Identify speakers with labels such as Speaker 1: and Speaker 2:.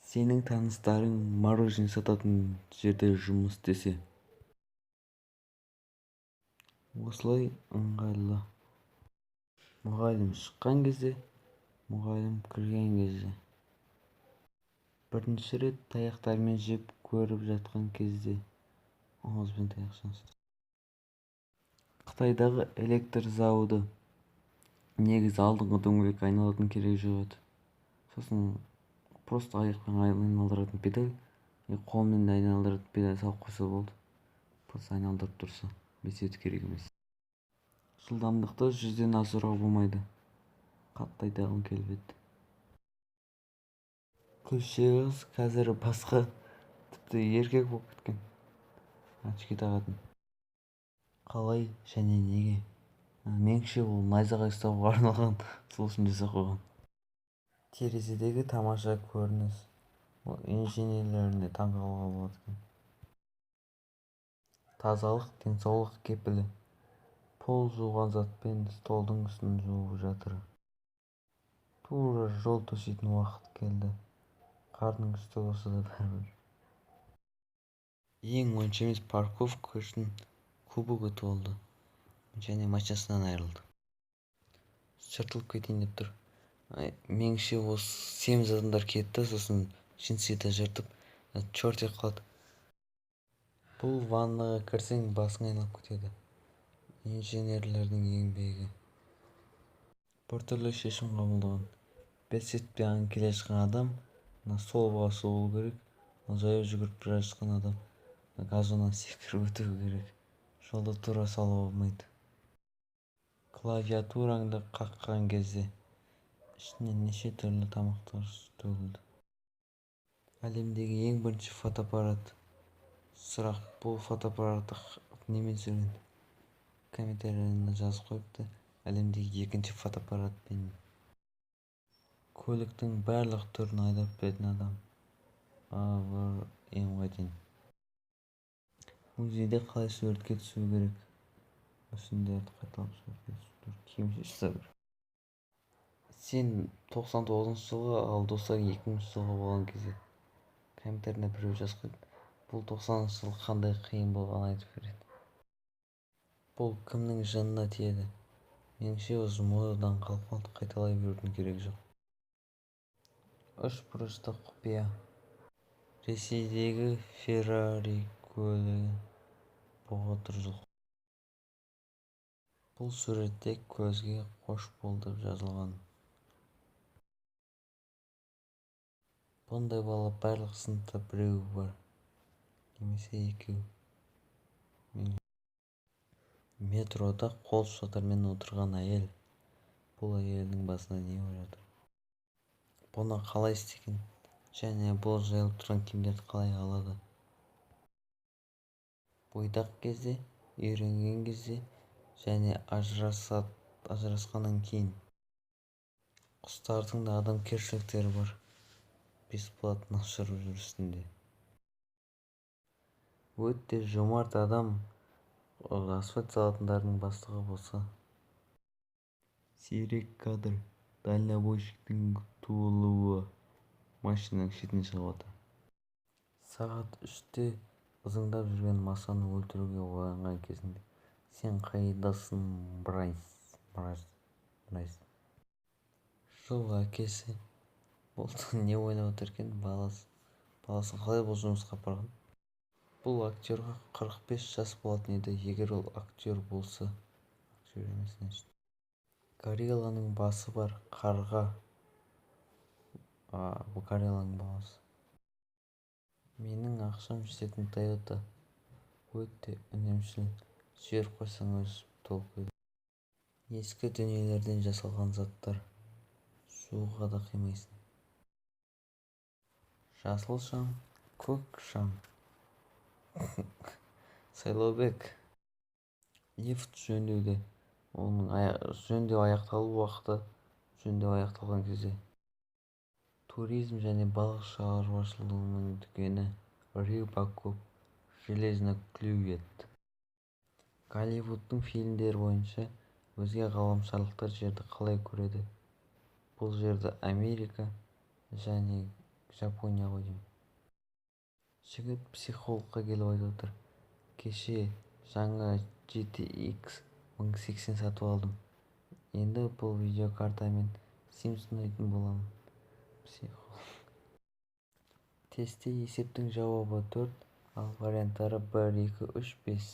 Speaker 1: Сенің таныстарың мороженое сататын жерде жұмыс істесе. Осылай ыңғайлы. Мұғалім шыққан кезде, мұғалім кірген кезде. Бірінші рет таяқтармен жеп көріп жатқан кезде. Ауызбен таяқ. Қытайдағы электр зауыты. Негізі алдыңғы дөңгелек айналатын керек жоқ еді. Сосын просто аяқпен айналдыратын педаль, қолмен айналдыратын педаль салып қойса болды. Просто айналдырып тұрса, бесеті керек емес. Жылдамдықты 100-ден асыруға болмайды. Қатты айдағым келіп еді. Күлшегі қыз қазір басқа, тіпті еркек болып кеткен. Очки тағатын. Қалай және неге? Меніңше, ол найзағай ұстауға арналған, сол үшін жасап қойған. Терезедегі тамаша көрініс. Ол инженерлеріне таңғалуға болады екен. Тазалық — денсаулық кепілі. Пол жуған затпен столдың үстін жуып жатыр. Тура жол төсейтін уақыт келді. Қардың үсті болса да бәрібір. Ең онша емес парковка үшін кубок ұтып алды және машинасынан айырылды. Жыртылып кетейін деп тұр. Меніңше, осы семіз адамдар кетті, сосын джинсиді жыртып, черт қалады. Бұл ваннаға кірсең, басың айналып кетеді. Инженерлердің еңбегі. Біртүрлі шешім қабылдаған. Велосипедпен келе жатқан адам мына столбға соғу керек, ал жаяу жүгіріп бара жатқан адам газоннан секіріп өтуі керек. Жолды тура салуға болмайды. Клавиатураңды қаққан кезде ішінен неше түрлі тамақтар төгілді. Әлемдегі ең бірінші фотоаппарат. Сұрақ: бұл фотоаппаратты немен түсірген? Комментарияны жазып қойыпты: әлемдегі екінші фотоаппаратпен. Көліктің барлық түрін айдап білетін адам. А, В, М-ға дейін. Музейде қалай суретке түсу керек? Мүсіндерді қайталап суретке түсу. Киім шешіп тастау керек. Сен 99-жылғы, ал достарың 2000-жылғы болған кезде. Комментарийда біреу жазып қойыпты: бұл 90-жыл қандай қиын болғанын айтып береді. Бұл кімнің жынына тиеді? Меніңше, осы модадан қалып қалды, қайталай берудің керегі жоқ. Үш бұрышты құпия. Ресейдегі Феррари көлігі. Бұғы жоқ. Бұл суретте көзге қош бол деп жазылған. Бұндай бала барлық сыныпта біреу бар немесе екеу. Метрода қолшатырмен отырған әйел. Бұл әйелдің басында не болып жатыр? Бұны қалай істеген? Және бұл жайылып тұрған киімдерді қалай алады? Бойдақ кезде, үйренген кезде және ажырасқаннан кейін. Құстардың да адамгершіліктері бар. Бесплатно ұшырып жүр үстінде. Өте жомарт адам асфальт салатындардың бастығы болса. Сирек кадр. Дальнобойщиктің туылуы. Машинаның шетіне шығып жатыр. Сағат 3-те ызыңдап жүрген масаны өлтіруге ойланған кезіңде сен қайдасың, Брайс? Мразь, мразь. Жыл әкесі болды. Не ойлап отыр екен баласы? Баласын қалай бұл жұмысқа апарған? Бұл актерға 45 жас болатын еді, егер ол актер болса. Актер емес, значит. Горилланың басы бар қарға. А, бұл горилланың баласы. Менің ақшам жететін Тойота. Өте үнемшіл. Жіберіп қойсаң, өзі толып кетеді. Ескі дүниелерден жасалған заттар. Жууға да қимайсың. Жасыл шам, көк шам. Сайлаубек. Лифт жөндеуде. Оның жөндеу аяқталу уақыты — жөндеу аяқталған кезде. Туризм және балық шаруашылығының дүкені. Рыба көп, железно клюет. Голливудтың фильмдері бойынша өзге ғаламшарлықтар жерді қалай көреді? Бұл жерді Америка және Жапония ғой деймін. Жігіт психологқа келіп айтып отыр: «Кеше жаңа GTX 1080 сатып алдым, енді бұл видеокартамен Sims ойнайтын боламын». Психолог. Тестте есептің жауабы 4, ал варианттары 1, 2, 3, 5.